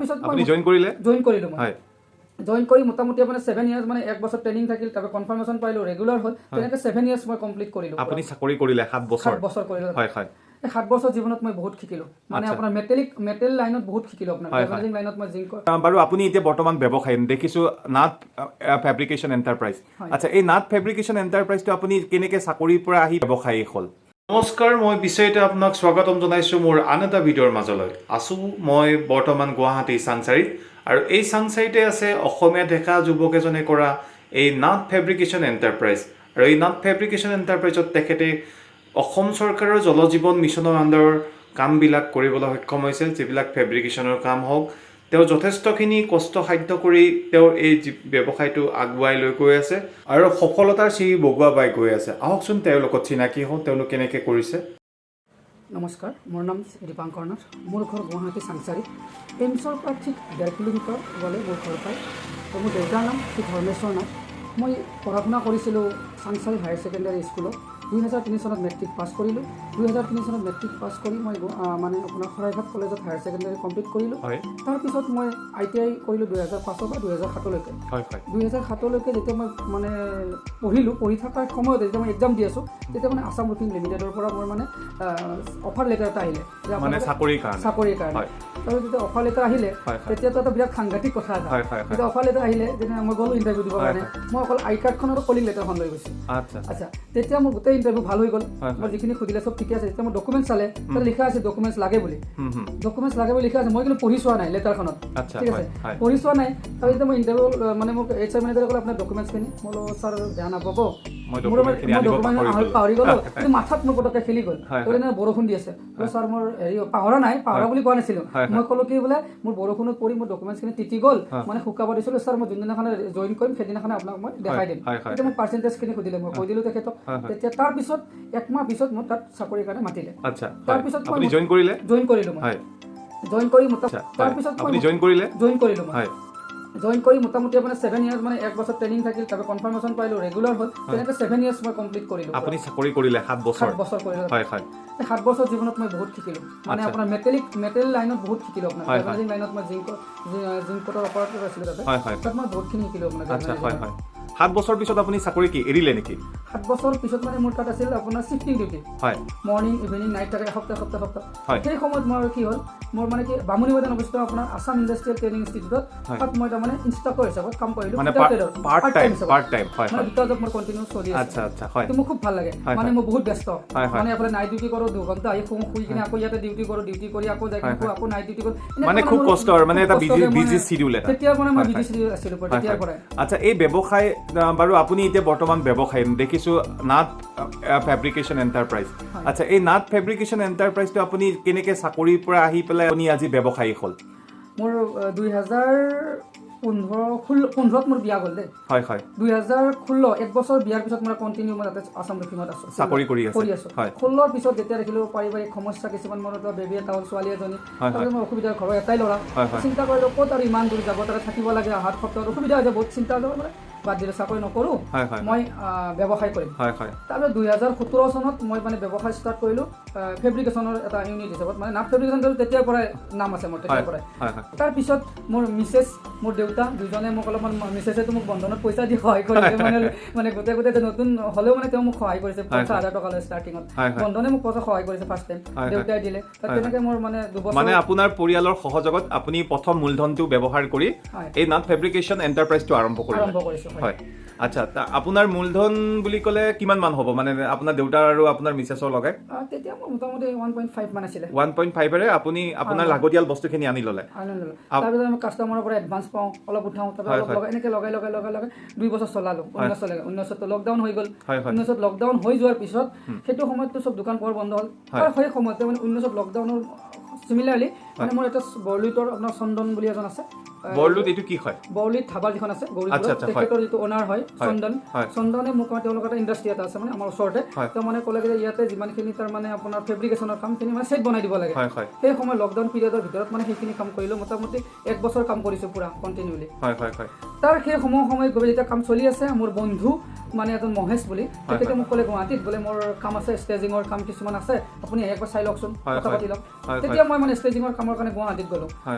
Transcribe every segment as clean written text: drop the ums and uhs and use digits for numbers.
তাৰপিছত মই আপুনি জইন কৰিলে? জইন কৰিলোঁ মই। জইন কৰি মোটামুটি আপোনাৰ 7 ইয়াৰ্ছ, মানে এক বছৰ ট্ৰেইনিং থাকিল, তাৰপৰা কনফাৰ্মেশ্যন পাইলোঁ, ৰেগুলাৰ হ'ল, তেনেকৈ 7 ইয়াৰ্ছ মই কমপ্লিট কৰিলোঁ। আপুনি চাকৰি কৰিলে 7 বছৰ? 7 বছৰ কৰিলোঁ। হয় হয় এই 7 বছৰ জীৱনত মই বহুত শিকিলোঁ, মানে আপোনাৰ মেটেল লাইনত বহুত শিকিলোঁ, আপোনাৰ হয়, হয়। মেনেজিং লাইনত মই জিংক বাৰু, আপুনি এতিয়া বৰ্তমান ব্যৱসায়ী, দেখিছোঁ নাথ ফেব্ৰিকেশ্যন এণ্টাৰপ্ৰাইজ। হয়। আচ্ছা, এই নাথ ফেব্ৰিকেশ্যন এণ্টাৰপ্ৰাইজটো আপুনি কেনেকৈ চাকৰিৰ পৰা আহি ব্যৱসায়ী হ'ল? নমস্কাৰ, মই বিচৰিতে আপোনাক স্বাগতম জনাইছোঁ মোৰ আন এটা ভিডিঅ'ৰ মাজলৈ। আছোঁ মই বৰ্তমান গুৱাহাটী চাংচাৰিত আৰু এই চাংচাৰিতে আছে অসমীয়া ডেকা যুৱক এজনে কৰা এই নাথ ফেব্ৰিকেশ্যন এণ্টাৰপ্ৰাইজ। আৰু এই নাথ ফেব্ৰিকেশ্যন এণ্টাৰপ্ৰাইজত তেখেতে অসম চৰকাৰৰ জল জীৱন মিছনৰ আণ্ডাৰৰ কামবিলাক কৰিবলৈ সক্ষম হৈছে। যিবিলাক ফেব্ৰিকেশ্যনৰ কাম হওক, তেওঁ যথেষ্টখিনি কষ্টসাধ্য কৰি তেওঁৰ এই যি ব্যৱসায়টো আগুৱাই লৈ গৈ আছে আৰু সফলতাৰ চিৰি বগুৱা বাই গৈ আছে। আহকচোন, তেওঁৰ লগত চিনাকি হওঁ, তেওঁলোক কেনেকৈ কৰিছে। নমস্কাৰ, মোৰ নাম দীপাংকৰ নাথ। মোৰ ঘৰ গুৱাহাটী চাংচাৰিত। এইমছৰ পৰা ঠিক 1.5 কিলোমিটাৰ গ'লে মোৰ ঘৰ পায়। তো মোৰ দেউতাৰ নাম শ্ৰী ধৰ্মেশ্বৰ নাথ। মই পঢ়া শুনা কৰিছিলোঁ চাংচাৰি হায়াৰ ছেকেণ্ডাৰী স্কুলত। 2003 চনত মেট্ৰিক পাছ কৰিলোঁ। 2003 চনত মেট্ৰিক পাছ কৰি মই মানে আপোনাৰ শৰাইঘাট কলেজত হায়াৰ ছেকেণ্ডাৰী কমপ্লিট কৰিলোঁ। তাৰপিছত মই আইটিআই কৰিলোঁ 2005ৰ পৰা 2007লৈকে। হয় হয় 2007লৈকে যেতিয়া মই মানে পঢ়িলোঁ, পঢ়ি থকাৰ সময়তে যেতিয়া মই এক্সাম দি আছোঁ, তেতিয়া মানে আছাম ৰুফিং লিমিটেডৰ পৰা মোৰ মানে অফাৰ লেটাৰ এটা আহিলে যে মানে আপোনালোকে চাকৰিৰ কাৰণে? চাকৰিৰ কাৰণে। তাৰপিছত যেতিয়া অফাৰ লেটাৰ আহিলে, হয়, হয়। তেতিয়াতো এটা বিৰাট সাংঘাতিক কথা এটা। হয় হয় হয় যেতিয়া অফাৰ লেটাৰ আহিলে, তেতিয়া মই গ'লোঁ ইণ্টাৰভিউ দিবৰ কাৰণে। মই অকল আই কাৰ্ডখন আৰু কলিং লেটাৰখন লৈ গৈছোঁ। আচ্ছা, তেতিয়া মোৰ গোটেই ইণ্টাৰভিউ ভাল হৈ গ'ল। হয়, হয়। মই যিখিনি সুধিলে চব ঠিকে আছে। যেতিয়া মই ডকুমেণ্টছ চালে, তাত লিখা আছে ডকুমেণ্টছ লাগে বুলি। হুম হুম ডকুমেণ্টছ লাগে বুলি লিখা আছে, মই কিন্তু পঢ়ি চোৱা নাই লেটাৰখনত। ঠিক আছে। হয় হয় পঢ়ি চোৱা নাই। তাৰপিছত যেতিয়া মই ইণ্টাৰভিউ, মানে মোক এইচআৰ মেনেজাৰে ক'লে আপোনাৰ ডকুমেণ্টছখিনি। মই ক'লো, ছাৰ, বেয়া নাপাব, মই মোৰ মানে ডকুমেণ্টখিনি মই আনিব ডকুমেণ্ট পাহৰি গ'লো। পাহৰি গ'লো। কিন্তু মাথাত মোৰ পটককৈ খেলি গ'ল। ক'লে, নাই, বৰষুণ দি আছে। বোলে, ছাৰ, মোৰ হেৰি পাহৰা নাই, পাহৰা বুলি কোৱা নাছিলোঁ। হয়, হয়। মই ক'লো কি বোলে, মোৰ বৰষুণত পৰি মোৰ ডকুমেণ্টছখিনি তিতি গ'ল, মানে শুকাব দিছিলোঁ ছাৰ, মই যোনদিনাখনে জইন কৰিম সেইদিনাখনে আপোনাক মই দেখাই দিম। হয়, হয়। তেতিয়া মোক পাৰ্চেণ্টেজখিনি সুধিলে, মই কৈ দিলোঁ তেখেতক। হয়, হয়। তেতিয়া তাৰপিছত একমাহ পিছত মোক তাত চাকৰিৰ কাৰণে মাতিলে। তাৰপিছত মই আপুনি জইন কৰিলে? জইন কৰিলোঁ মই। জইন কৰি মোটা তাৰপিছত মই আপুনি জইন কৰিলে? জইন কৰিলোঁ মই। জইন কৰি মোটামুটি আপোনাৰ 7 ইয়াৰ্ছ, মানে এক বছৰ ট্ৰেইনিং থাকিল, তাৰপৰা কনফাৰ্মেশ্যন পাইলোঁ, ৰেগুলাৰ হ'ল, তেনেকৈ 7 ইয়াৰ্ছ মই কমপ্লিট কৰিলোঁ। আপুনি চাকৰি কৰিলে 7 বছৰ? 7 বছৰ কৰিলোঁ। হয় হয় এই 7 বছৰ জীৱনত মই বহুত শিকিলোঁ, মানে আপোনাৰ মেটেল লাইনত বহুত শিকিলোঁ, আপোনাৰ হয়, হয়। মেনেজিং লাইনত মই জিংকটৰ অপাৰেটৰ আছিলোঁ তাতে। হয় হয় তাত মই বহুতখিনি শিকিলোঁ আপোনাৰ galvanizing ত। হয়, 7 বছৰ পিছত আপুনি চাকৰি কি এৰিলে নেকি? 7 বছৰ পিছত মানে মোৰ তাত আছিল আপোনাৰ shifting duty. Morning, evening, night থাকে, এসপ্তাহ, এসপ্তাহ, এসপ্তাহ। সেই সময়ত মই কি হ'ল, মোৰ মানে কি বামুণীমৈদাম অৱস্থিত আপোনাৰ আছাম ইণ্ডাষ্ট্ৰিয়েল ট্ৰেইনিং ইনষ্টিটিউটত তাত মই তাৰমানে ইনষ্ট্ৰাক্টৰ হিচাপত কাম কৰিলোঁ। মানে পাৰ্ট পাৰ্ট টাইম হিচাপত। পাৰ্ট টাইম, হয়। মানে দুটা জব মোৰ কণ্টিনিউ চলি আছে। আচ্ছা আচ্ছা হয় সেইটো মোৰ খুব ভাল লাগে। মানে মই বহুত ব্যস্ত। হয়, হয়। মানে এইফালে নাইট ডিউটি কৰোঁ, 2 ঘণ্টা আহি শুওঁ, শুই কিনে আকৌ ইয়াতে ডিউটি কৰোঁ, ডিউটি কৰি আকৌ যাই কিনে শুওঁ, আকৌ নাইট ডিউটি কৰোঁ। এনেকুৱা মানে খুব মোৰ কষ্ট আৰু মানে খুব এটা কষ্টকে মানে বিজি চিডিউল এটা। তেতিয়াৰ পৰা মই বিজি চিডিউল আছিলোঁ তেতিয়াৰ পৰাই। আচ্ছা, এই ব্যৱসায়, বাৰু আপুনি এতিয়া বৰ্তমান ব্যৱসায় দেখিছোঁ নাথ ফেব্ৰিকেশ্যন এণ্টাৰপ্ৰাইজ। হয়। আচ্ছা, এই নাথ ফেব্ৰিকেশ্যন এণ্টাৰপ্ৰাইজটো আপুনি কেনেকৈ চাকৰিৰ পৰা আহি পেলাই আপুনি আজি ব্যৱসায়ী হ'ল? মোৰ 2015, 16, 15ত মোৰ বিয়া গ'ল দেই। হয় হয় 2016, এক বছৰ বিয়াৰ পিছত মই কণ্টিনিউ মই তাতে আছাম ৰুফিঙত আছোঁ। চাকৰি কৰি আছে? কৰি আছোঁ। 16ৰ পিছত যেতিয়া দেখিলোঁ পাৰিবাৰিক সমস্যা কিছুমান, মোৰ এটা বেবী এটা হ'ল, ছোৱালী এজনী। তাৰপিছত মই অসুবিধা, ঘৰৰ এটাই ল'ৰা। হয়, হয়। চিন্তা কৰিলোঁ, ক'ত আৰু ইমান দূৰ যাব, তাতে থাকিব লাগে, অহাৰ সপ্তাহত অসুবিধা হৈ যায় বহুত। চিন্তা কৰিলোঁ, মানে বাদ দিলোঁ, চাকৰি নকৰোঁ, হয় হয় মই ব্যৱসায় কৰিম। হয় হয় তাৰপিছত 2017 চনত মই মানে ব্যৱসায় ষ্টাৰ্ট কৰিলোঁ ফেব্ৰিকেশ্যনৰ এটা ইউনিট হিচাপত। মানে নাথ ফেব্ৰিকেশ্যন তেতিয়াৰ পৰাই নাম আছে মোৰ, তেতিয়াৰ পৰাই। হয় হয় তাৰপিছত মোৰ মিছেছ, মোৰ দেউতা দুজনে মোক অলপমান, মিছেছেতো মোক বন্ধনত পইচা দি সহায় কৰিছে। মানে গোটেই গোটেই নতুন হ'লেও মানে তেওঁ মোক সহায় কৰিছে, 50,000 টকা লৈ ষ্টাৰ্টিঙত। হয়, হয়। বন্ধনে মোক পইচা সহায় কৰিছে ফাৰ্ষ্ট টাইম, হয়, হয়। দেউতাই দিলে। তাত তেনেকৈ মোৰ মানে 2 বছৰ মানে আপোনাৰ পৰিয়ালৰ সহযোগত আপুনি প্ৰথম মূলধনটো ব্যৱহাৰ কৰি এই নাথ ফেব্ৰিকেশ্যন এণ্টাৰপ্ৰাইজটো আৰম্ভ কৰিলে? আৰম্ভ কৰিছোঁ, হয়। হয়, আচ্ছা, তা আপোনাৰ মূলধন বুলি ক'লে কিমান মান হ'ব, মানে আপোনাৰ দেউতাৰ আৰু আপোনাৰ মিছেছৰ লগাই? তেতিয়া মোৰ মোটামুটি 1.5 মান আছিলে। 1.5ৰে আপুনি আপোনাৰ লাগতিয়াল বস্তুখিনি আনি ল'লে? আনি ল'লোঁ। তাৰপিছত আমি কাষ্টমাৰৰ পৰা এডভান্স পাওঁ, অলপ উঠাওঁ, তাৰপিছত অলপ লগাই, এনেকৈ লগাই লগাই লগাই লগাই 2 বছৰ চলালোঁ 19লৈকে। 19তো লকডাউন হৈ গ'ল। হয় হয় 19ত লকডাউন হৈ যোৱাৰ পিছত সেইটো সময়ততো চব দোকান পোহাৰ বন্ধ হ'ল। আৰু সেই সময়তে মানে 19ত লকডাউনৰ চিমিলাৰলি মানে মোৰ এটা বৰলুইতৰ আপোনাৰ চন্দন বুলি এজন আছে। বৰলুইত এইটো কি হয়? বৰলুইত ধাবা যিখন আছে গৌৰীপুৰত, আচ্ছা, আচ্ছা, হয়। তেখেতৰ যিটো অনাৰ হয় চন্দন, চন্দনে মোক মানে তেওঁলোকৰ এটা ইণ্ডাষ্ট্ৰি এটা আছে মানে আমাৰ ওচৰতে। তেওঁ মানে ক'লে যে ইয়াতে যিমানখিনি তাৰমানে আপোনাৰ ফেব্ৰিকেশ্যনৰ কামখিনি মানে ছেট বনাই দিব লাগে। হয় হয় সেই সময় লকডাউন পিৰিয়ডৰ ভিতৰত মানে সেইখিনি কাম কৰিলোঁ। মোটামুটি এক বছৰ কাম কৰিছোঁ পূৰা কণ্টিনিউলি। হয় হয় হয় তাৰ সেই সময়ত গৈ যেতিয়া কাম চলি আছে, মোৰ বন্ধু মানে এজন মহেশ বুলি, তেখেতে মোক ক'লে গুৱাহাটীত বোলে মোৰ কাম আছে, ষ্টেজিঙৰ কাম কিছুমান আছে, আপুনি একবাৰ চাই লওকচোন, কথা পাতি লওক। তেতিয়া মই মানে ষ্টেজিঙৰ কামৰ কাৰণে গুৱাহাটীত গ'লোঁ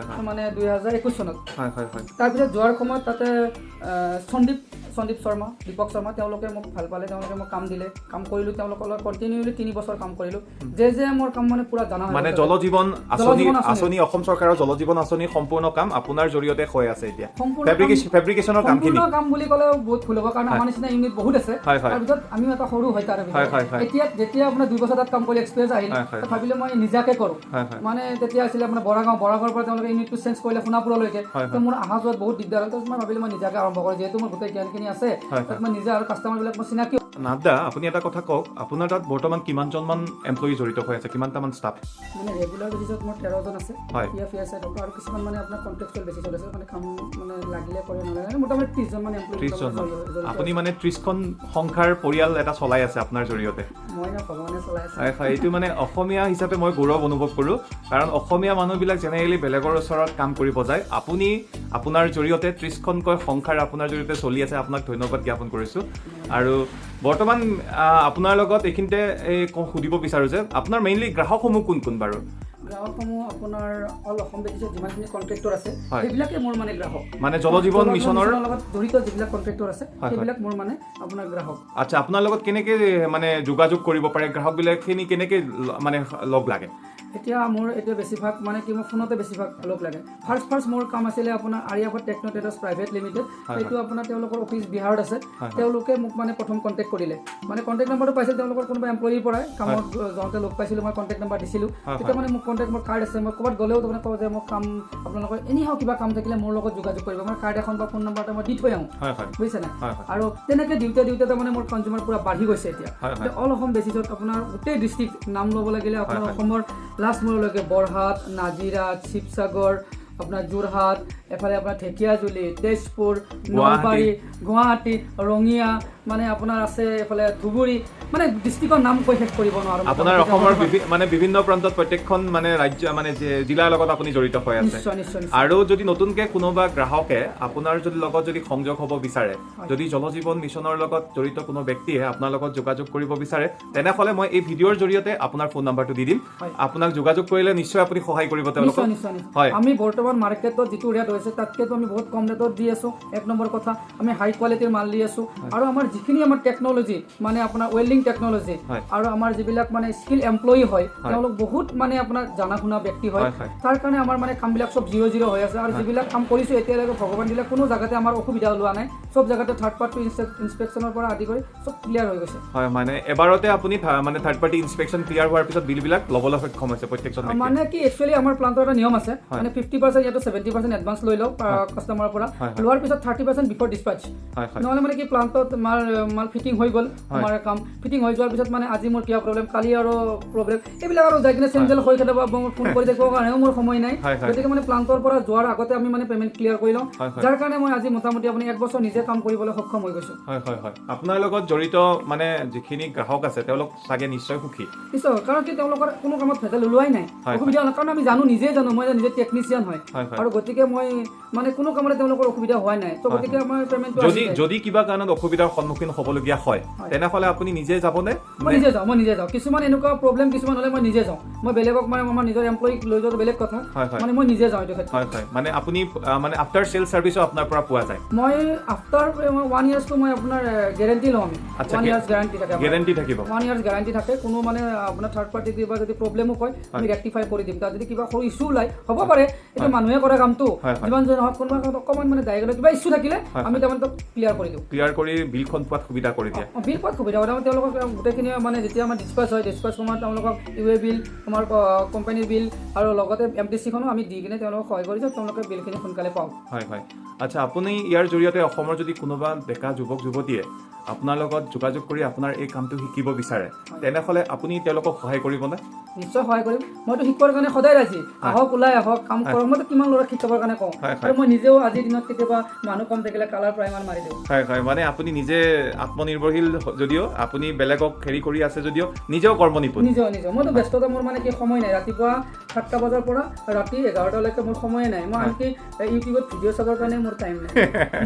মানে 2021 চনত। তাৰপিছত যোৱাৰ সময়ত তাতে সন্দীপ শৰ্মা, দীপক শৰ্মা, তেওঁলোকে মোক ভাল পালে, তেওঁলোকে মোক কাম দিলে, কাম কৰিলোঁ তেওঁলোকৰ লগত কণ্টিনিউলি 3 বছৰ কাম কৰিলোঁ। যে মোৰ কাম মানে পূৰা জানা মানে জলজীৱন আঁচনি, অসম চৰকাৰৰ জলজীৱন আঁচনি সম্পূৰ্ণ কাম আপোনাৰ জৰিয়তে হৈ আছে এতিয়া। ফেব্ৰিকেশ্যনৰ কামখিনি কাম বুলি ক'লে বহুত ভুল হ'ব, কাৰণ আমাৰ নিচিনা ইউনিট বহুত আছে। তাৰপিছত আমিও এটা সৰু হয়। তাৰ ভিতৰত এতিয়া যেতিয়া আপোনাৰ 2 বছৰ তাত কাম কৰি এক্সপিৰিয়েঞ্চ আহিল, ভাবিলোঁ মই নিজাকে কৰোঁ। মানে তেতিয়া আছিলে আপোনাৰ বৰাগাঁৱৰ পৰা তেওঁলোকে ইউনিটটো চেঞ্জ কৰিলে সোণাপুৰলৈকে। তো মোৰ অহা যোৱাত বহুত দিগদাৰ হ'ল। তাৰপিছত মই ভাবিলোঁ মই নিজাকে আৰম্ভ কৰোঁ, যিহেতু মোৰ গোটেই জ্ঞানখিনি আছে, তাত মই নিজে আৰু কাষ্টমাৰবিলাক মোৰ চিনাকি। নাথদা, আপুনি এটা কথা কওক, আপোনাৰ তাত বৰ্তমান কিমানজনমান এমপ্লয়ী জড়িত হৈ আছে, কিমানটামান ষ্টাফ? মানে ৰেগুলাৰ বেচিছত মোৰ 13জন আছে, পি এফ আছে, আৰু কিছুমান মানে আপোনাৰ কণ্ট্ৰেকচুৱেল বেচিছত আছে, মানে কাম মানে লাগিলে কৰে, নালাগে, মোটামুটি 30জনমান এমপ্লয়ী। 30জন। আপুনি মানে 30খন সংখ্যাৰ পৰিয়াল এটা চলাই আছে আপোনাৰ জৰিয়তে? মই না, ভগৱানে চলাই আছে। হয় হয়, এইটো মানে অসমীয়া হিচাপে মই গৌৰৱ অনুভৱ কৰোঁ, কাৰণ অসমীয়া মানুহবিলাক জেনেৰেলি বেলেগৰ ওচৰত কাম কৰিব যায়। আপুনি আপোনাৰ জৰিয়তে 30খনকৈ সংসাৰ আপোনাৰ জৰিয়তে চলি আছে, আপোনাক ধন্যবাদ জ্ঞাপন কৰিছোঁ। আৰু বৰ্তমান আপোনাৰ লগত এইখিনিতে এই সুধিব বিচাৰোঁ যে আপোনাৰ মেইনলি গ্ৰাহকসমূহ কোন কোন বাৰু? গ্ৰাহকসমূহ আপোনাৰ অল অসম বেচিছত যিমানখিনি কণ্ট্ৰেক্টৰ আছে সেইবিলাকে মোৰ মানে গ্ৰাহক। মানে জলজীৱন মিছনৰ লগত জড়িত যিবিলাক কণ্ট্ৰেক্টৰ আছে সেইবিলাক মোৰ মানে আপোনাৰ গ্ৰাহক। আচ্ছা, আপোনাৰ লগত কেনেকৈ মানে যোগাযোগ কৰিব পাৰে, গ্ৰাহকবিলাকখিনি কেনেকৈ মানে লগ লাগে? এতিয়া মোৰ এতিয়া বেছিভাগ মানে কি, মোৰ ফোনতে বেছিভাগ লগ লাগে। ফাৰ্ষ্ট মোৰ কাম আছিলে আপোনাৰ আৰ্যাবৰ্ত টেকন' ট্ৰেডাৰ্ছ প্ৰাইভেট লিমিটেড, সেইটো আপোনাৰ তেওঁলোকৰ অফিচ বিহাৰত আছে। তেওঁলোকে মোক মানে প্ৰথম কণ্টেক্ট কৰিলে, মানে কণ্টেক্ট নাম্বাৰটো পাইছিল তেওঁলোকৰ কোনোবা এমপ্লয়ীৰ পৰাই, কামত যাওঁতে লগ পাইছিলোঁ, মই কণ্টেক্ট নাম্বাৰ দিছিলোঁ। তেতিয়া মানে মোক কণ্টেক্ট, মোৰ কাৰ্ড আছে, মই ক'ৰবাত গ'লেও তাৰমানে কওঁ যে মোক কাম আপোনালোকৰ এনিহাও কিবা কাম থাকিলে মোৰ লগত যোগাযোগ কৰিব, মই কাৰ্ড এখন বা ফোন নাম্বাৰ এটা মই দি থৈ আহোঁ, বুজিছে নাই? আৰু তেনেকৈ দিওঁতে দিওঁতে তাৰমানে মোৰ কনজিউমাৰ পূৰা বাঢ়ি গৈছে। এতিয়া অল অসম বেচিছত আপোনাৰ গোটেই ডিষ্ট্ৰিক্ট নাম ল'ব লাগিলে আপোনাৰ অসমৰ লাষ্ট মূৰলৈকে বৰহাট, নাজিৰা, শিৱসাগৰ, আপোনাৰ যোৰহাট, এফালে আপোনাৰ ঢেকীয়াজুলি, তেজপুৰ, নলবাৰী, গুৱাহাটী, ৰঙিয়া, মানে আপোনাৰ আছে এফালে ধুবুৰী, মানে ডিষ্ট্ৰিক্টৰ নাম কৈ শেষ কৰিব নোৱাৰোঁ। আপোনাৰ অসমৰ মানে বিভিন্ন প্ৰান্তত প্ৰত্যেকখন মানে ৰাজ্য মানে জিলাৰ লগত আপুনি জড়িত হৈ আছে। নিশ্চয় নিশ্চয়। আৰু যদি নতুনকৈ কোনোবা গ্ৰাহকে আপোনাৰ যদি লগত যদি সংযোগ হ'ব বিচাৰে, যদি জলজীৱন মিছনৰ লগত জড়িত কোনো ব্যক্তিয়ে আপোনাৰ লগত যোগাযোগ কৰিব বিচাৰে, তেনেহ'লে মই এই ভিডিঅ'ৰ জৰিয়তে আপোনাৰ ফোন নাম্বাৰটো দি দিম। আপোনাক যোগাযোগ কৰিলে নিশ্চয় আপুনি সহায় কৰিব তেওঁলোকক। নিশ্চয় নিশ্চয়। আমি বৰ্তমান মাৰ্কেটত যিটো ৰেট হৈছে তাতকৈতো আমি বহুত কম ৰেটত দি আছোঁ। এক নম্বৰ কথা, আমি হাই কোৱালিটিৰ মাল দি আছোঁ। আৰু আমাৰ যিখিনি আমাৰ টেকন'লজি মানে আপোনাৰ ৱেল্ডিং টেকন'লজি আৰু আমাৰ যিবিলাক মানে স্কিল এমপ্লয়ী হয়, তেওঁলোক বহুত মানে আপোনাৰ জানা শুনা ব্যক্তি হয়, তাৰ কাৰণে আমাৰ মানে কামবিলাক চব জিৰ' হৈ আছে। আৰু যিবিলাক কাম কৰিছোঁ এতিয়ালৈকে ভগৱান দিলে কোনো জেগাতে আমাৰ অসুবিধা ওলোৱা নাই, চব জেগাতে থাৰ্ড পাৰ্টি ইনস্পেকশ্যনৰ পৰা আদি কৰি চব ক্লিয়াৰ হৈ গৈছে। হয়, মানে এবাৰতে আপুনি মানে থাৰ্ড পাৰ্টি ইনস্পেকশ্যন ক্লিয়াৰ হোৱাৰ পিছত বিলবিলাক ল'বলৈ সক্ষম হৈছে প্ৰত্যেকজন? মানে কি একচুৱেলি আমাৰ প্লাণ্টৰ এটা নিয়ম আছে, মানে 50% ইয়াতো 70% এডভান্স লৈ লওঁ কাষ্টমাৰৰ পৰা, লোৱাৰ পিছত 30% বিফৰ ডিছপাচ। নহ'লে মানে কি প্লাণ্টত মাল ফিটিং হৈ গ'ল, আমাৰ কাম ফিটিং হৈ যোৱাৰ পিছত মানে আজি মোৰ কিবা প্ৰব্লেম, কালি আৰু প্ৰব্লেম, এইবিলাক আৰু যাই কিনে চেঞ্জেল হৈ থাকিব, মোৰ ফোন কৰি থাকিবৰ কাৰণেও মোৰ সময় নাই। গতিকে মানে প্লাণ্টৰ পৰা যোৱাৰ আগতে আমি মানে পে'মেণ্ট ক্লিয়াৰ কৰি লওঁ, যাৰ কাৰণে মই আজি মোটামুটি আপুনি 1 বছৰ নিজে কাম কৰিবলৈ সক্ষম হৈ গৈছোঁ। হয় হয় হয়। আপোনাৰ লগত জড়িত মানে যিখিনি গ্ৰাহক আছে তেওঁলোক চাগে নিশ্চয় সুখী? নিশ্চয়, কাৰণ কি তেওঁলোকৰ কোনো কামত ভেজাল ওলোৱাই নাই, অসুবিধা নাই, কাৰণ আমি জানো, নিজে জানো, মই নিজে টেকনিচিয়ান হয়, আৰু গতিকে মই মানে কোনো কামতে তেওঁলোকৰ অসুবিধা হোৱা নাই। তো গতিকে আমাৰ পে'মেণ্টটো যদি কিবা কাৰণত অসুবিধাৰ সন্মুখীন হ'বলগীয়া হয় তেনেহ'লে আপুনি নিজে যাবনে? মই নিজে যাওঁ। কিছুমান এনেকুৱা প্ৰব্লেম কিছুমান হ'লে মই নিজে যাওঁ, মই বেলেগক মানে আমাৰ নিজৰ এমপ্লয়ীক লৈ যোৱাটো বেলেগ কথা, মানে মই নিজে যাওঁ এইটো ক্ষেত্ৰত। হয় হয়, মানে আপুনি মানে আফটাৰ চেল ছাৰ্ভিচো আপোনাৰ পৰা পোৱা যায়? মই আফটাৰ 1 ইয়াৰ্ছটো মই আপোনাৰ গেৰেণ্টি লওঁ। আমি 1 ইয়াৰ্ছ গেৰেণ্টি থাকে। গেৰেণ্টি থাকিব? 1 ইয়াৰ্ছ গেৰেণ্টি থাকে। কোনো মানে আপোনাৰ থাৰ্ড পাৰ্টি কিবা যদি প্ৰব্লেমো কয় আমি ৰেক্টিফাই কৰি দিম। তাত যদি কিবা সৰু ইছ্যু ওলায়, হ'ব পাৰে, এইটো মানুহে কৰা কামটো, যিমান যি নহওক কোনোবা অকণমান মানে ডাইৰেক্ট কিবা ইছ্যু থাকিলে আমি তাৰমানে তাক ক্লিয়াৰ কৰি দিওঁ। ক্লিয়াৰ কৰি বিলখন পোৱাত সুবিধা কৰি দিয়ে? বিল পোৱাত সুবিধা কৰে। তেওঁলোকক গোটেইখিনি মানে যেতিয়া আমাৰ ডিছপাচ হয়, ডিছপাচ সময়ত তেওঁলোকক ইউ এ বিল, আমাৰ কোম্পানীৰ বিল আৰু লগতে এম টি চিখনো আমি দি কিনে তেওঁলোকক সহায় কৰি যাওঁ, তেওঁলোকে বিলখিনি সোনকালে পাওঁ। হয় হয়। আচ্ছা, আপুনি ইয়াৰ জৰিয়তে অসমৰ যদি কোনোবা ডেকা যুৱক যুৱতীয়ে আপোনাৰ লগত যোগাযোগ কৰি আপোনাৰ এই কামটো শিকিব বিচাৰে, তেনেহ'লে আপুনি তেওঁলোকক সহায় কৰিবনে? নিশ্চয় সহায় কৰিম। মইতো শিকোৱাৰ কাৰণে সদায় ৰাজি। আহক, ওলাই আহক, কাম কৰক। মইতো কিমান ল'ৰাক শিকাবৰ কাৰণে কওঁ। হয়, হয়। আৰু মই নিজেও আজিৰ দিনত কেতিয়াবা মানুহ কম থাকিলে কালাৰ প্ৰাইমাৰ মাৰি দিওঁ। হয় হয় মানে আপুনি নিজে আত্মনিৰ্ভৰশীল যদিও, আপুনি বেলেগক হেৰি কৰি আছে যদিও নিজেও কৰ্মনিপুণ। নিজৰ মইতো ব্যস্ততা, মোৰ মানে কি সময় নাই। ৰাতিপুৱা 7টা বজাৰ পৰা ৰাতি 11টালৈকে মোৰ সময়ে নাই। মই আনকি ইউটিউবত ভিডিঅ' চাবৰ কাৰণে মোৰ টাইম নাই।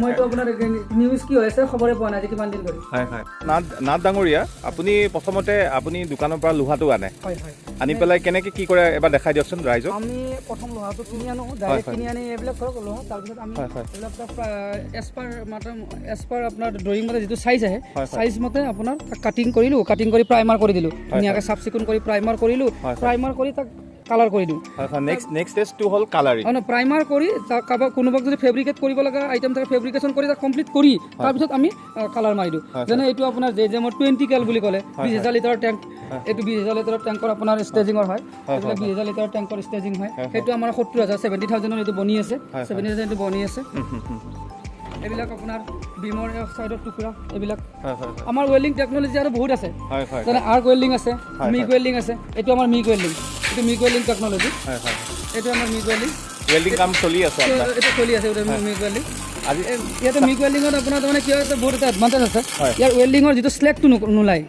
মইতো আপোনাৰ নিউজ কি হৈ আছে খবৰে পোৱা নাই আজি কিমান দিন ধৰি। হয় হয় নাথ নাথ ডাঙৰীয়া, আপুনি প্ৰথমতে আপুনি দোকানৰ পৰা লোহাটো আনে? হয়। আনি পেলাই কেনেকৈ কি কৰে এবাৰ দেখাই দিয়কচোন ৰাইজক। আমি প্ৰথম লোহাটো কিনি আনো, ডাইৰেক্ট কিনি আনি এইবিলাক ধৰক লোহা, তাৰপিছত আমি হয়, হয়। এইবিলাক এজ পাৰ মানে এজ পাৰ আপোনাৰ ড্ৰয়িং মতে যিটো চাইজ আহে, হয়। চাইজ মতে আপোনাৰ তাক কাটিং কৰিলোঁ, কাটিং কৰি প্ৰাইমাৰ কৰি দিলোঁ, ধুনীয়াকৈ চাফ চিকুণ কৰি প্ৰাইমাৰ কৰিলোঁ। হয়। প্ৰাইমাৰ কৰি তাক কালাৰ কৰি দিওঁ। হয় হয় নেক্সট নেক্সট ষ্টেজটো হ'ল কালাৰিং। অঁ, প্ৰাইমাৰ কৰি তাক কাৰোবাক কোনোবাক যদি ফেব্ৰিকেট কৰিব লগা আইটেম থাকে, ফেব্ৰিকেশ্যন কৰি তাক কমপ্লিট কৰি তাৰপিছত আমি কালাৰ মাৰি দিওঁ। যেনে এইটো আপোনাৰ যে যে মই 20 কেল বুলি ক'লে 20,000 লিটাৰৰ টেংক, এইটো 20,000 লিটাৰৰ টেংকৰ আপোনাৰ ষ্টেজিঙৰ হয়। এইবিলাক 20,000 লিটাৰৰ টেংকৰ ষ্টেজিং হয়। সেইটো আমাৰ 70,000, 70,000ৰ এইটো বনি আছে, 70,000 এইটো বনি আছে। এইবিলাক আপোনাৰ বিমৰ চাইডৰ টুকুৰা এইবিলাক। হয় হয় আমাৰ ৱেল্ডিং টেকন'লজি আৰু বহুত আছে। হয় হয় যেনে আৰ্ক ৱেল্ডিং আছে, মিগ ৱেল্ডিং আছে। এইটো আমাৰ মিগ ৱেল্ডিং, এইটো মিগ ৱেল্ডিং টেকন'লজি। হয় হয় এইটো আমাৰ মিগ ৱেল্ডিং। ৱেল্ডিং কাম চলি আছে আপোনাৰ? এইটো চলি আছে, এইটো মিগ ৱেল্ডিং। আজি ইয়াতে মিগ ৱেল্ডিঙত আপোনাৰ তাৰমানে কি হয়, এটা বহুত এটা এডভান্টেজ আছে। ইয়াৰ ৱেল্ডিঙৰ যিটো শ্লেগটো নোলায়।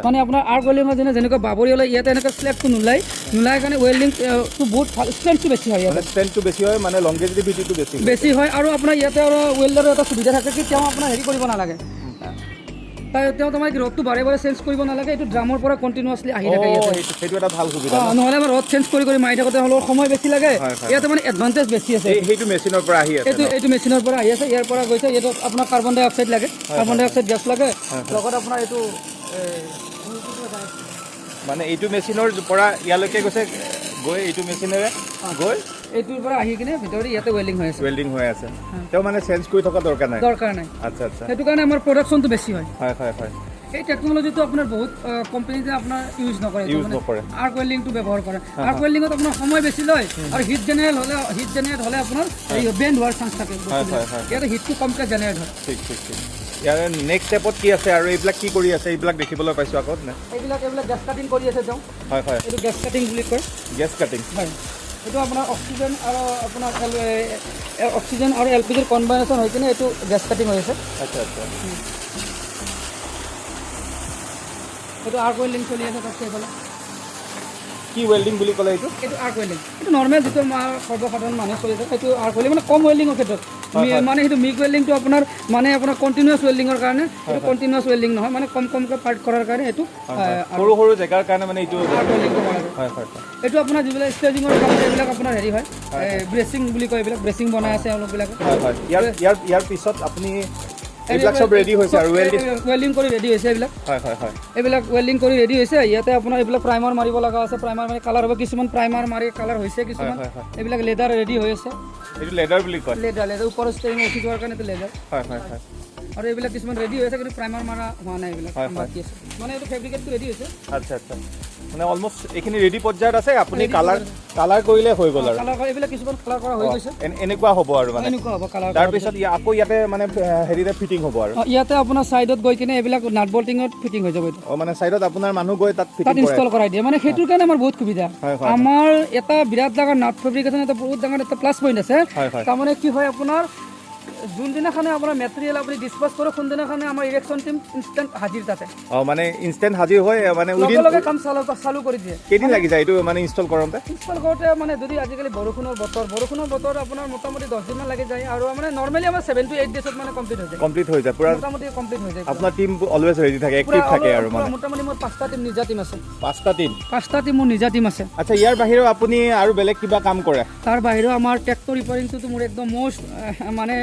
মানে আপোনাৰ আৰ্ক ৱেল্ডিঙৰ যেনে যেনেকুৱা বাবৰি ওলায়, ইয়াতে এনেকুৱা শ্লেগটো নোলায়। নোলাই কাৰণে ৱেল্ডিংটো বহুত ভাল, ষ্ট্ৰেংথটো বেছি হয় ইয়াতে। মানে ষ্ট্ৰেংথটো বেছি হয়, মানে লংগেজিভিটিটো বেছি হয়। বেছি হয়। আৰু আপোনাৰ ইয়াতে আৰু ৱেল্ডাৰৰ এটা সুবিধা থাকে কি, তেওঁ আপোনাৰ হেৰি কৰিব নালাগে, তাই তেওঁ তাৰমানে কি ৰডটো বাৰে বাৰে চেঞ্জ কৰিব নালাগে। এইটো ড্ৰামৰ পৰা কণ্টিনিউৱাছলি আহি থাকে ইয়াতে। সেইটো এটা ভাল সুবিধা। নহ'লে আমাৰ ৰড চেঞ্জ কৰি কৰি মাৰি থাকোঁতে হ'লেও সময় বেছি লাগে। হয়, হয়। ইয়াতে মানে এডভান্টেজ বেছি আছে। সেইটো মেচিনৰ পৰা আহি আছে? এইটো মেচিনৰ পৰা আহি আছে, ইয়াৰ পৰা গৈছে। ইয়াত আপোনাৰ কাৰ্বন ডাই অক্সাইড লাগে, কাৰ্বন ডাই অক্সাইড গেছ লাগে। লগত আপোনাৰ এইটো মানে এইটো মেচিনৰ পৰা ইয়ালৈকে গৈছে, গৈ এইটো মেচিনেৰে গৈ এইটোৰ পৰা আহি কিনে ভিতৰত ইয়াতে ৱেল্ডিং হৈ আছে। ৱেল্ডিং হৈ আছে। তেওঁ মানে চেঞ্জ কৰি থকা দৰকাৰ নাই। দৰকাৰ নাই। আচ্ছা আচ্ছা সেইটো কাৰণে আমাৰ প্ৰডাকশ্যনটো বেছি হয়। হয় হয় হয় এই টেকন'লজিটো আপোনাৰ বহুত কোম্পানীতে আপোনাৰ ইউজ নকৰে। Use নকৰে। আৰ্ক ৱেল্ডিংটো ব্যৱহাৰ কৰে। আৰ্ক ৱেল্ডিঙত আপোনাৰ সময় বেছি লয় আৰু হিট জেনেৰেট হ'লে আপোনাৰ এই বেণ্ড হোৱাৰ চান্স থাকে। হয়, হয়, হয়। ইয়াতে হিটটো কমকৈ জেনেৰেট হয়। ঠিক ঠিক ঠিক ইয়াৰে নেক্সট ষ্টেপত কি আছে আৰু এইবিলাক কি কৰি আছে, এইবিলাক দেখিবলৈ পাইছোঁ আগত নে? এইবিলাক গেছ কাটিং কৰি আছে তেওঁ। হয় হয় এইটো গেছ কাটিং বুলি কয়। Gas cutting. হয়, এইটো আপোনাৰ অক্সিজেন আৰু আপোনাৰ অক্সিজেন আৰু এল পি জিৰ কম্বাইনেশ্যন হৈ কিনে এইটো গেছ কাটিং হৈ আছে। আচ্ছা আচ্ছা এইটো আৰ্ক ৱেল্ডিং চলি আছে তাত সেইফালে। কি ৱেল্ডিং বুলি ক'লে এইটো? এইটো আৰ্ক ৱেল্ডিং। এইটো নৰ্মেল যিটো আমাৰ সৰ্বসাধাৰণ মানুহে চলি থাকে, সেইটো আৰ্ক ৱেল্ডিং, মানে কম ৱেল্ডিঙৰ ক্ষেত্ৰত। মানে সেইটো মিগ ৱেল্ডিংটো আপোনাৰ মানে আপোনাৰ কণ্টিনিউৱাছ ৱেল্ডিঙৰ কাৰণে। এইটো কণ্টিনিউৱাছ ৱেল্ডিং নহয়, মানে কম কমকৈ পাৰ্ট কৰাৰ কাৰণে এইটো সৰু সৰু জেগাৰ কাৰণে মানে এইটো আৰ্ক ৱেল্ডিংটো কৰা যায়। হয় হয় হয় এইটো আপোনাৰ যিবিলাক ষ্টেজিঙৰ কাম, এইবিলাক আপোনাৰ হেৰি হয়, ব্ৰেচিং বুলি কয়। এইবিলাক ব্ৰেচিং বনাই আছে এওঁলোকবিলাকে। হয় হয় ইয়াৰ ইয়াৰ ইয়াৰ পিছত আপুনি এইবিলাক চব ৰেডি হৈছে আৰু ৱেল্ডিং ৱেল্ডিং কৰি ৰেডি হৈছে এইবিলাক। হয় হয় হয় এইবিলাক ৱেল্ডিং কৰি ৰেডি হৈছে। ইয়াতে আপোনাৰ এইবিলাক প্ৰাইমাৰ মাৰিব লগা আছে। প্ৰাইমাৰ মাৰি কালাৰ হ'ব। কিছুমান প্ৰাইমাৰ মাৰি কালাৰ হৈছে কিছুমান। হয়, হয়। এইবিলাক লেডাৰ ৰেডি হৈ আছে। এইটো লেডাৰ বুলি কয়? লেডাৰ, লেডাৰ, ওপৰৰ ষ্টেৰিং উঠি যোৱাৰ কাৰণে এইটো লেডাৰ। হয় হয় হয় আৰু এইবিলাক কিছুমান ৰেডি হৈ আছে, কিন্তু প্ৰাইমাৰ মাৰা হোৱা নাই এইবিলাক। বাকী আছে, মানে এইটো ফেব্ৰিকেটটো ৰেডি হৈছে। আচ্ছা আচ্ছা মানে অলমষ্ট এইখিনি ৰেডি পৰ্যায়ত আছে। আপুনি কালাৰ কালাৰ কৰিলে হৈ গ'ল আৰু। কালাৰ, এইবিলাক কিছুমান কালাৰ কৰা হৈ গৈছে। এনেকুৱা হ'ব আৰু মানে এনেকুৱা হ'ব কালাৰ। তাৰপিছত আকৌ ইয়াতে মানে হেৰিতে ফিটিং হ'ব আৰু। ইয়াতে আপোনাৰ ছাইডত গৈ কিনে এইবিলাক নাট বল্টিঙত ফিটিং হৈ যাব এইটো। অঁ, মানে ছাইডত আপোনাৰ মানুহ গৈ তাত তাত ফিটিং কৰে। ইনষ্টল কৰাই দিয়ে। মানে সেইটোৰ কাৰণে আমাৰ বহুত সুবিধা। হয় হয় আমাৰ এটা বিৰাট ডাঙৰ নাট ফেব্ৰিকেশ্যন এটা বহুত ডাঙৰ এটা প্লাছ পইণ্ট আছে। হয় হয় তাৰমানে কি হয়, আপোনাৰ যোনদিনাখনে আপোনাৰ মেটেৰিয়েল আপুনি ডিছপাছ কৰে, কোনদিনাখনে আমাৰ ইৰেকশ্যন টিম ইনষ্টেণ্ট হাজিৰ তাতে। অঁ, মানে ইনষ্টেণ্ট হাজিৰ হৈ মানে লগে উইদিন লগে কাম চালু চালু কৰি দিয়ে। কেইদিন লাগি যায় এইটো মানে ইনষ্টল কৰোঁতে? ইনষ্টল কৰোঁতে মানে যদি আজিকালি বৰষুণৰ বতৰ, আপোনাৰ মোটামুটি 10 দিনমান লাগি যায়। আৰু মানে নৰ্মেলি আমাৰ 7 টু 8 ডেজত মানে কমপ্লিট হৈ যায়। কমপ্লিট হৈ যায় পুৰা? মোটামুটি কমপ্লিট হৈ যায়। আপোনাৰ টিম অলৱেজ ৰেডি থাকে, পুৰা এক্টিভ থাকে আৰু পুৰা মানে মোটামুটি মোৰ পাঁচটা টিম, নিজা টিম আছে। পাঁচটা টিম? পাঁচটা টিম মোৰ নিজা টিম আছে। আচ্ছা, ইয়াৰ বাহিৰেও আপুনি আৰু বেলেগ কিবা কাম কৰে? তাৰ বাহিৰেও আমাৰ ট্ৰেক্টৰ ৰিপেয়াৰিংটোতো মোৰ একদম মষ্ট মানে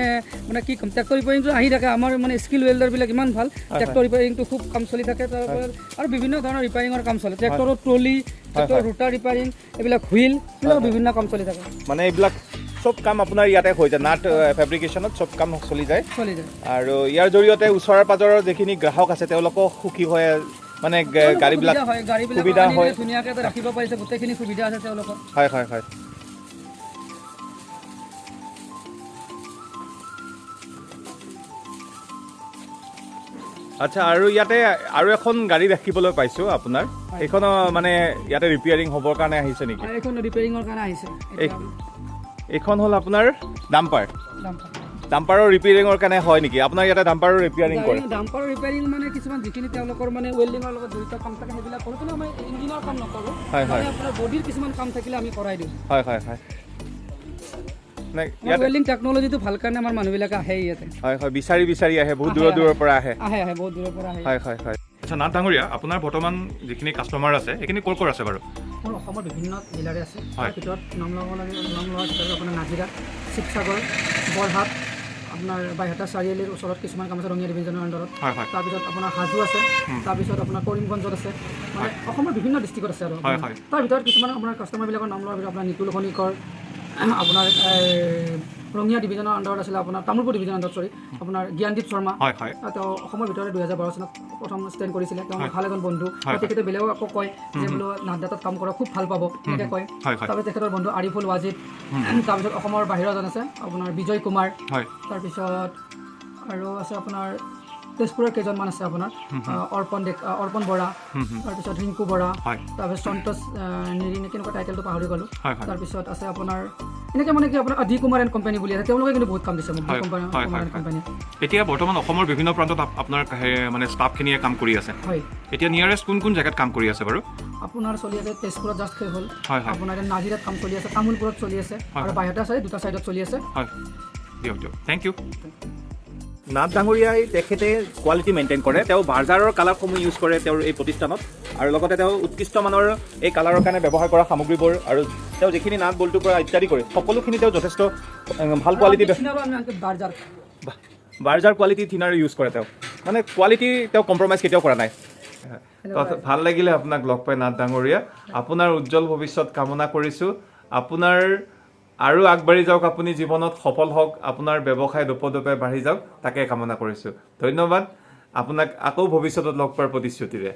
মানে কি ক'ম, ট্ৰেক্টৰ ৰিপেয়াৰিংটো আহি থাকে। আমাৰ মানে স্কিল ৱেল্ডাৰবিলাক ইমান ভাল, ট্ৰেক্টৰ ৰিপেয়াৰিংটো খুব কাম চলি থাকে। তাৰপৰা আৰু বিভিন্ন ধৰণৰ ৰিপেয়াৰিঙৰ কাম চলে, ট্ৰেক্টৰৰ ট্ৰলি, ট্ৰেক্টৰৰ ৰোটাৰ ৰিপেয়াৰিং, এইবিলাক হুইল, এইবিলাক বিভিন্ন কাম চলি থাকে। মানে এইবিলাক চব কাম আপোনাৰ ইয়াতে হৈ যায়, নাট ফেব্ৰিকেশ্যনত চব কাম চলি যায়? চলি যায়। আৰু ইয়াৰ জৰিয়তে ওচৰৰ পাজৰৰ যিখিনি গ্ৰাহক আছে, তেওঁলোকো সুখী হয়, মানে গাড়ীবিলাক সুবিধা হয়, গাড়ীবিলাক সুবিধা আনি হয়। ধুনীয়াকৈ এটা ৰাখিব পাৰিছে, গোটেইখিনি সুবিধা আছে তেওঁলোকৰ। হয় হয় হয় আচ্ছা, আৰু ইয়াতে আৰু এখন গাড়ী দেখিবলৈ পাইছোঁ আপোনাৰ। এইখন মানে ইয়াতে ৰিপেয়াৰিং হ'বৰ কাৰণে আহিছে নেকি? আৰু এইখন ৰিপেয়াৰিঙৰ কাৰণে আহিছে। এইখন হ'ল আপোনাৰ ডাম্পাৰ। ডাম্পাৰ। ডাম্পাৰৰ ৰিপেয়াৰিঙৰ কাৰণে হয় নেকি আপোনাৰ ইয়াতে? ডাম্পাৰৰ ৰিপেয়াৰিং কৰে? ডাম্পাৰ ৰিপেয়াৰিং মানে কিছুমান যিখিনি তেওঁলোকৰ মানে ৱেল্ডিঙৰ লগত জড়িত কাম থাকে, সেইবিলাক কৰোঁ। কিন্তু আমি ইঞ্জিনৰ কাম নকৰোঁ। হয়, হয়। মানে আপোনাৰ বডিৰ কিছুমান কাম থাকিলে আমি কৰাই দিওঁ। হয় হয় হয় নাই। আমাৰ ইয়াতে ৱেল্ডিং টেকন'লজিটো ভাল কাৰণে আমাৰ মানুহবিলাকে আহে ইয়াতে। হয় হয় বিচাৰি বিচাৰি আহে, বহুত দূৰৰ দূৰৰ পৰা আহে। আহে আহে, বহুত দূৰৰ পৰা আহে। হয় হয় হয় আচ্ছা, নাথ ডাঙৰীয়া, আপোনাৰ বৰ্তমান যিখিনি কাষ্টমাৰ আছে, সেইখিনি ক'ৰ ক'ৰ আছে বাৰু? মোৰ অসমৰ বিভিন্ন জিলাৰে আছে। তাৰ ভিতৰত নাম ল'ব লাগে, নাম লোৱাৰ ভিতৰত আপোনাৰ নাজিৰা, শিৱসাগৰ, বৰহাট, আপোনাৰ বাইহাটা চাৰিআলিৰ ওচৰত কিছুমান কাম আছে ৰঙিয়া ডিভিজনৰ আণ্ডাৰত। হয় হয় তাৰপিছত আপোনাৰ হাজো আছে, তাৰপিছত আপোনাৰ কৰিমগঞ্জত আছে, মানে অসমৰ বিভিন্ন ডিষ্ট্ৰিক্টত আছে আৰু আপোনাৰ। তাৰ ভিতৰত কিছুমান আপোনাৰ কাষ্টমাৰবিলাকৰ নাম লোৱাৰ ভিতৰত আপোনাৰ নিতুল খনিকৰ, আপোনাৰ এই ৰঙিয়া ডিভিজনৰ আণ্ডাৰত আছিলে, আপোনাৰ তামোলপুৰ ডিভিজনৰ আণ্ডাৰত, চৰি, আপোনাৰ জ্ঞানদীপ শৰ্মা। হয় হয় তেওঁ অসমৰ ভিতৰতে 2012 চনত প্ৰথম ষ্টেণ্ড কৰিছিলে। তেওঁ মোৰ ভাল এজন বন্ধু আৰু তেখেতে বেলেগক আকৌ কয় যে বোলো নাথ দাতাত কাম কৰা, খুব ভাল পাব, এনেকৈ কয়। হয় হয় তাৰপিছত তেখেতৰ বন্ধু আৰিফুল ৱাজিদ। তাৰপিছত অসমৰ বাহিৰৰ এজন আছে আপোনাৰ বিজয় কুমাৰ। তাৰপিছত আৰু আছে আপোনাৰ তেজপুৰৰ কেইজনমান আছে, আপোনাৰ অৰ্পণ ডেকা, অৰ্পণ বৰা, তাৰপিছত ৰিংকু বৰা, তাৰপিছত সন্তোষ নিৰি নে কেনেকুৱা, টাইটেলটো পাহৰি গ'লোঁ। হয় হয় তাৰপিছত আছে আপোনাৰ এনেকৈ মানে কি আপোনাৰ ডি কুমাৰ এণ্ড কোম্পানী বুলি আছে, তেওঁলোকে কিন্তু বহুত কাম দিছে মোক, D company Kumar and company. এতিয়া বৰ্তমান অসমৰ বিভিন্ন প্ৰান্তত আপোনাৰ মানে ষ্টাফখিনিয়ে কাম কৰি আছে? হয়। এতিয়া নিয়াৰেষ্ট কোন কোন জেগাত কাম কৰি আছে বাৰু? আপোনাৰ চলি আছে তেজপুৰত, জাষ্ট শেষ হ'ল। হয় হয় আপোনাৰ এতিয়া নাজিৰাত কাম চলি আছে, তামোলপুৰত চলি আছে আৰু বাইহাটা চাইড, দুটা চাইডত চলি আছে। হয়, দিয়ক দিয়ক, thank U. Nath ডাঙৰীয়াই তেখেতে কোৱালিটি মেইনটেইন কৰে। তেওঁ বাৰ্জাৰৰ কালাৰসমূহ ইউজ কৰে তেওঁৰ এই প্ৰতিষ্ঠানত আৰু লগতে তেওঁ উৎকৃষ্ট মানৰ এই কালাৰৰ কাৰণে ব্যৱহাৰ কৰা সামগ্ৰীবোৰ আৰু তেওঁ যিখিনি নাট বল্টুৰ পৰা ইত্যাদি কৰি সকলোখিনি তেওঁ যথেষ্ট ভাল কোৱালিটি আমি আনকি Berger Berger quality thinner use কৰে তেওঁ। মানে কোৱালিটি তেওঁ কম্প্ৰমাইজ কেতিয়াও কৰা নাই। ভাল লাগিলে আপোনাক লগ পাই নাথ ডাঙৰীয়া। আপোনাৰ উজ্জ্বল ভৱিষ্যত কামনা কৰিছোঁ। আপোনাৰ আৰু আগবাঢ়ি যাওক, আপুনি জীৱনত সফল হওক, আপোনাৰ ব্যৱসায় দোপদোপে বাঢ়ি যাওক, তাকে কামনা কৰিছোঁ। ধন্যবাদ আপোনাক, আকৌ ভৱিষ্যতত লগ পোৱাৰ প্ৰতিশ্ৰুতিৰে।